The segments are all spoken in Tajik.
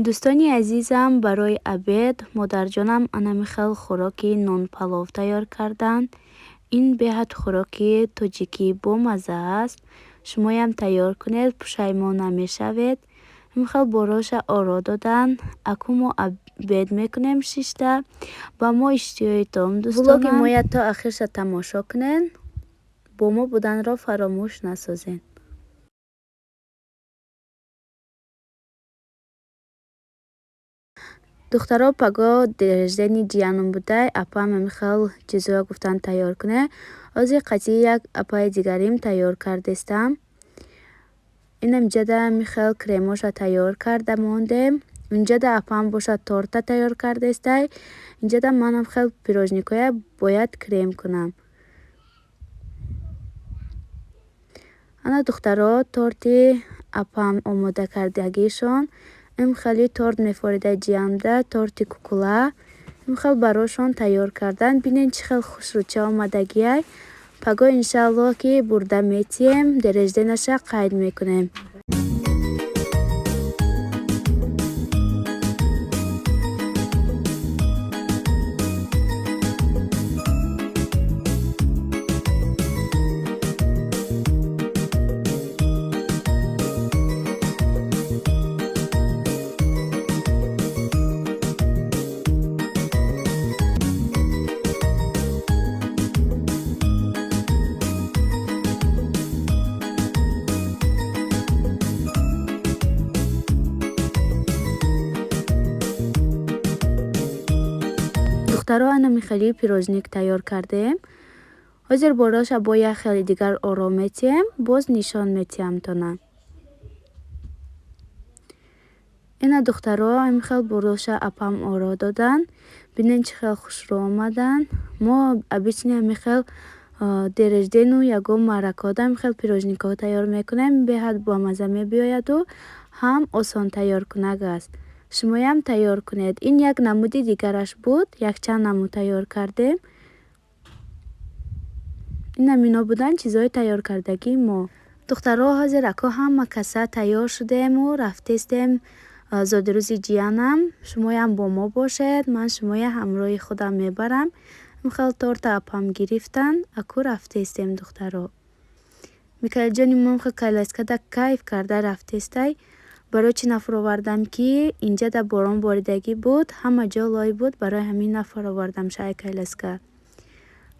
Дӯстони азизам, барои обед модарҷонам анами хел хӯроки нонпалов тайёр карданд. Ин беҳад хӯроки тоҷикӣ бомазза аст. Шумоям тайёр кунед, пушаймон намешавед. Ин хел бороша оро доданд. Аку мо обед мекунем шишта. Ба мо иштиҳои том, дӯстонам. Влоги моя то ахирша тамошо кунед. Бо мо буданро фаромӯш насозед. Духтаро, паго день рождения ҷиянам будай, апаам ҳамин хел чизҳоя гуфтанд тайёр кунед. Ҳозир қатъи як апаи дигарим тайёр кардестам. Инам ҷада ҳамин хел кремоша тайёр карда мондем. Инҷада апаам бошад торта тайёр кардестай. Инҷада манам хел пирожникҳоя бояд крем кунам. Ана, духтаро, торти апаам омода кардагишон. Ин хели торт мефорида ҷиямда, торти кукула. Ин хел барошон тайёр кардан. Бинед, чӣ хел хушрӯча омадагиай. Паго, иншааллоҳ, ки бурда метиҳем, день рожденияша қайд мекунем. Духтаро, анами хели пирожник тайёр кардем. Ҳозир бороша бо як хели дигар оро метиҳем, боз нишон метиҳамтона. Ина, духтаро, ҳамин хел бороша апам оро доданд. Бинед, чӣ хел хушрӯ омаданд. Мо обычно ҳамин хел день рождению, ягон маъракаҳода ҳамин хел пирожникҳо тайёр мекунем. Беҳад бомазза мебиёяду ҳам осон тайёркунак аст. Шумоям тайёр кунед. Ин як намуди дигараш буд, якчанд намуд тайёр кардем. Инам ино буданд чизҳои тайёркардагии мо. Духтаро, ҳозир ако ҳама каса тайёр шудему рафтестем зодрӯзи ҷиянам. Шумоям бо мо бошед, ман шумоя ҳамроҳи худам мебарам. Ин хел торта апам гирифтанд, аку рафтестем, духтаро. Микаилҷони мо хел коляскада кайф карда рафтестай. Барои чӣ нафаровардам, ки инҷада борон боридагӣ буд, ҳама ҷо лой буд, барои ҳамин нафаровардам шай коляска.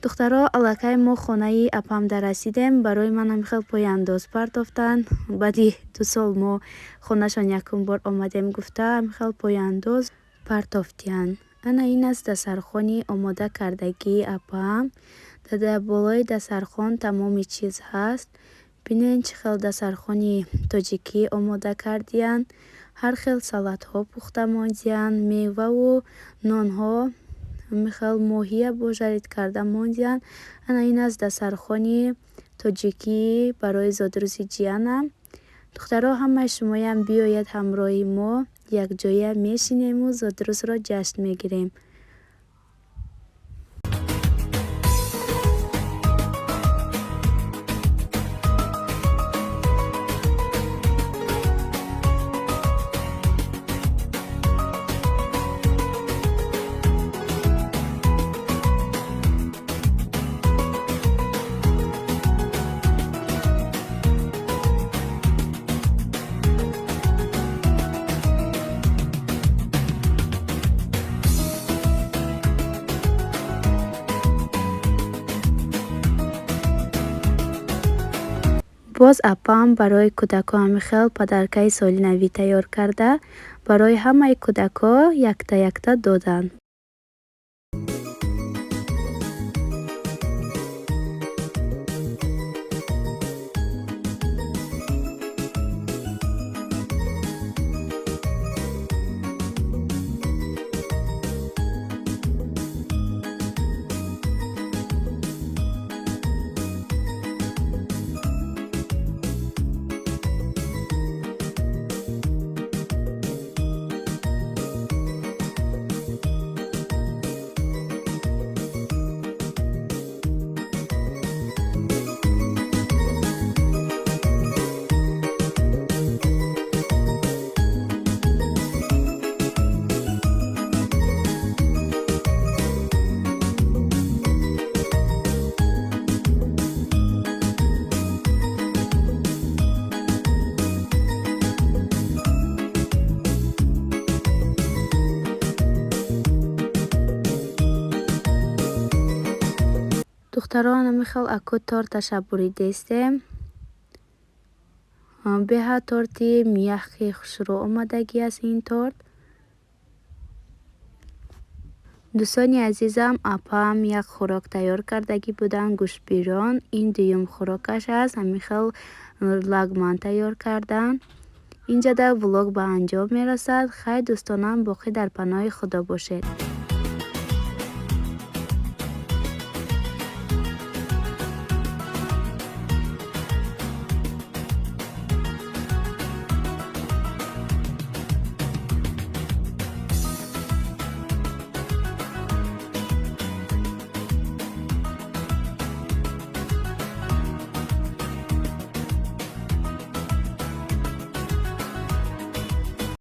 Духтаро, аллакай мо хонаи апамда расидем. Барои ман ҳамин хел пояндоз партофтанд. Баъди 2 сол мо хонашон якум бор омадем гуфта, ҳамин хел пояндоз партофтиянд. Ана ин аст дастархони омода кардагии апаам. Дар болои дастархон тамоми чиз ҳаст. Бинед, чӣ хел дастархони тоҷикӣ омода кардиянд. Ҳар хел салатҳо пухта мондиянд, меваву нонҳо, ҳамин хел моҳия бо жарить карда мондиянд. Ана ин аст дастархони тоҷикӣ барои зодрӯзи ҷиянам. Духтаро, ҳамаи шумоям биёед ҳамроҳи мо, якҷоя мешинему зодрӯзро ҷашн мегирем. Боз апаам барои кӯдакҳо ҳамин хел подаркаи соли навӣ тайёр карда, барои ҳамаи кӯдакҳо якта якта доданд. Духтаро, ҳамин хел аку торташа буридестем. Беҳад торти мягкий, хушрӯ омадагӣ аст ин торт. Дӯстони азизам, апаам як хӯрок тайёр кардагӣ буданд, гӯштбирён. Ин дуюм хӯрокаш аст. Ҳамин хел лагман тайёр карданд. Инҷода влог ба анҷом мерасад. Хайр, дӯстонам, боқӣ дар паноҳи Худо бошед.